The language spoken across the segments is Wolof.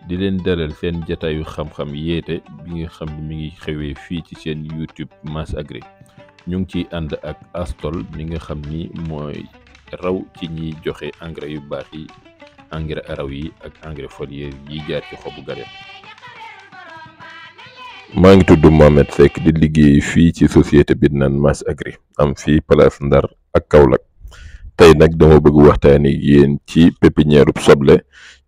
di leen dalal seen jataayu xam-xam yeete bi nga xam ne mi ngi xewee fii ci seen YouTube Mass Agri ñu ngi ciy ànd ak Astol mi nga xam ni mooy raw ci ñiy joxe engrais yu baax yi engrais araw yi ak engrais foliaire yi jaar ci xobu garab. maa ngi tudd Mohamed Seck di liggéey fii ci société bi naan Mass Agri am fii place Ndar ak Kaolack tey nag dama bëgg waxtaani yéen ci pépinière soble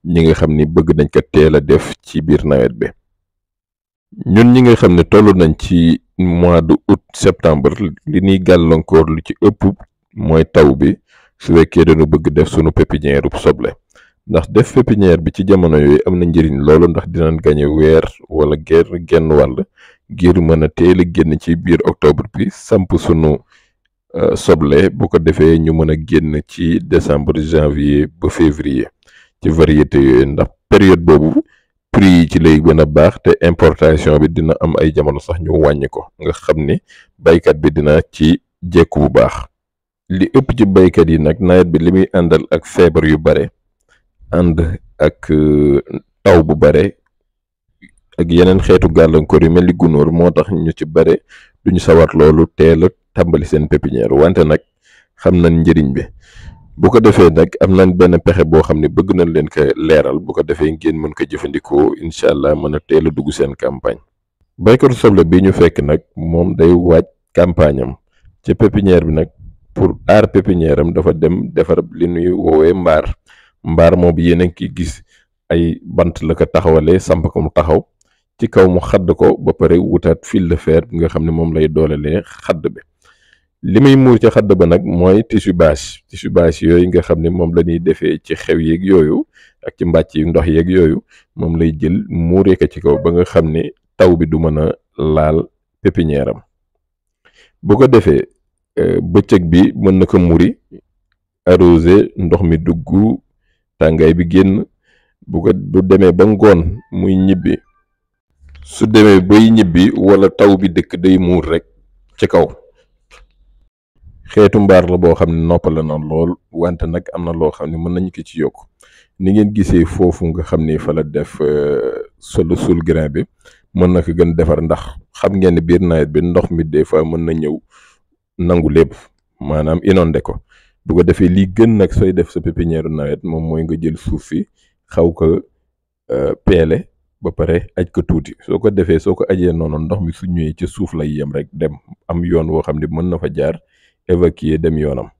ñi nga xam ni bëgg nañ ko teel a def ci biir nawet bi. ñun ñi nga xam ne toll nañ ci mois de août septembre li ñuy gàllankoor lu ci ëpp mooy taw bi su fekkee dañu bëgg def sunu pépinière soble ndax def pépinière bi ci jamono yooyu am na njëriñ loolu ndax dinañ gañe weer wala genn wàll ngir mën a teel a génn ci biir octobre bi samp sunu soble bu ko defee ñu mën a génn ci décembre janvier ba février ci variété yooyu ndax période boobu prix yi ci lay gën a baax te importation bi dina am ay jamono sax ñu wàññi ko nga xam ni baykat bi dina ci jekku bu baax. li ëpp ci baykat yi nag nawet bi li muy àndal ak feebar yu bare ànd ak taw bu bare ak yeneen xeetu gàllankoor yu mel ni gunóor moo tax ñu ci bare duñu sawar loolu teel a tàmbali seen pépinière wante nag xam nañ njëriñ bi. bu ko defee nag am nañ benn pexe boo xam ne bëgg nañ leen ko leeral bu ko defee ngeen mën ko jëfandikoo incha allah mën a teel a dugg seen campagne. baykatu soble bi ñu fekk nag moom day waaj campagne am ca pépinière bi nag pour aar pépinière am dafa dem defar li ñuy woowee mbaar moom yéen a ngi gis ay bant la ko taxawalee samp ko mu taxaw ci kaw mu xadd ko ba pare wutaat fil de fer bi nga xam ne moom lay doolelee xadd bi. li muy muur ca xadd ba nag mooy tissu bâche yooyu nga xam ne moom la ñuy defee ci xew yeeg yooyu ak ci mbàcc yi ndox yeeg yooyu moom lay jël muuree ko ci kaw ba nga xam ne taw bi du mën a laal pépinière am. bu ko defee bëccëg bi mën na ko muri arrosé ndox mi dugg tàngaay bi génn bu demee ba ngoon muy ñibbi su demee bay ñibbi wala taw bi dëkk day muur rek ci kaw. xeetu mbaar la boo xam ne noppale na lool wante nag am na loo xam ne mën nañu ko ci yokk ni ngeen gisee foofu nga xam ni fa la def sul grain bi mën na ko gën defar ndax xam ngeen ne biir nawet bi ndox mi des fois mën na ñëw nangu lépp maanaam inondé ko. bu ko defee lii gën nag sooy def sa pépinière nawet moom mooy nga jël suuf si xaw ko peele ba pare aj ko tuuti soo ko defee soo ko ajee noonu ndox mi su ñëwee ci suuf lay yem rek dem am yoon woo xam ne mën na fa jaar évacuer dem yoonam.